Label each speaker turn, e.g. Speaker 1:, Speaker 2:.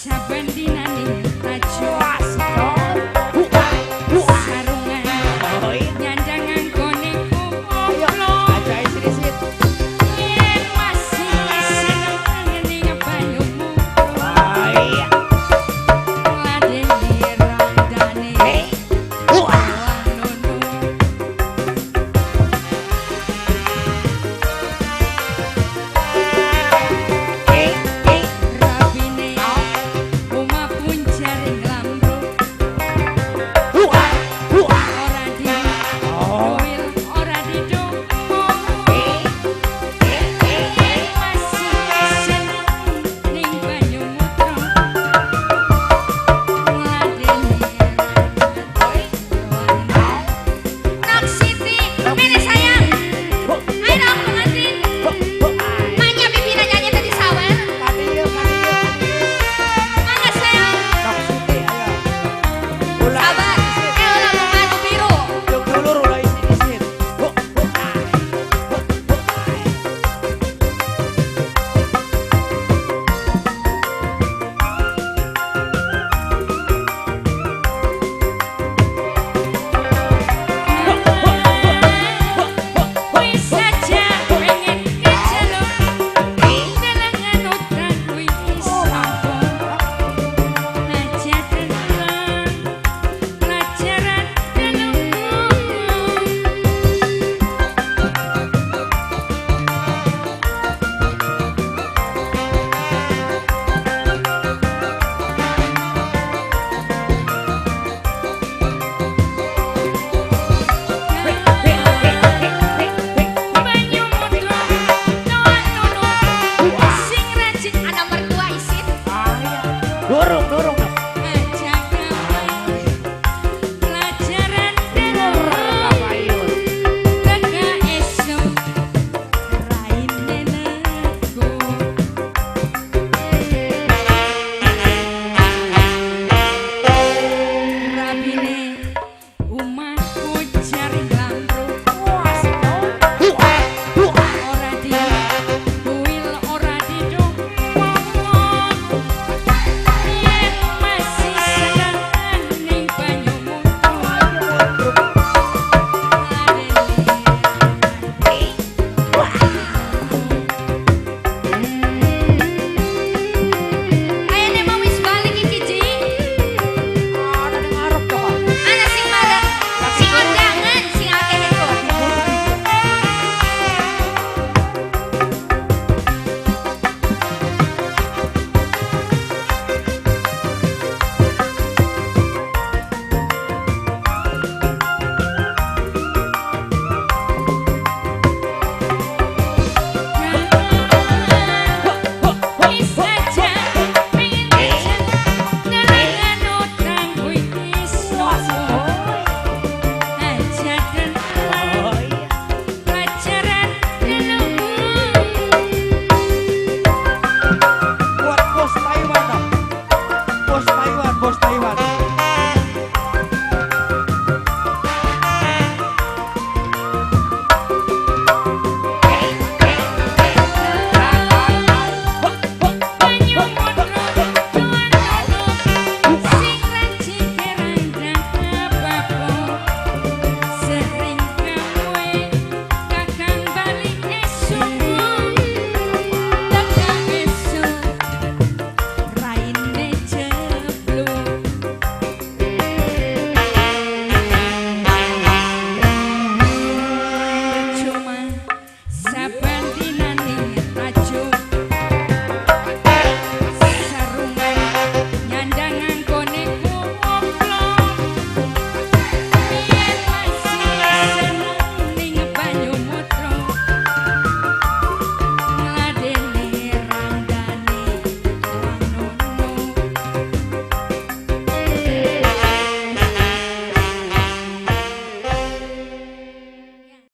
Speaker 1: Saben dinane tajo sarungan nyandang nganggone koplo. Yen masih seneng ning banyumu ngladeni randane nono. Rabine omah punjering lambro ora di duwil ora didukung. Yen masih seneng ning banyu mutra ngladeni. Nok Siti, pilih sayang. Ayo dong pengantin. Manya pimpinan nyanyi tadi sawer. Mangga sayang. Sabar. Ulah mau madu biru. Wis saja pengen kecelok. Delengan udan kuwi sapa? Hajatan pelajaran dalem. Banyu mutra nono sing rajin ana mertua isin.
Speaker 2: Durung, durung.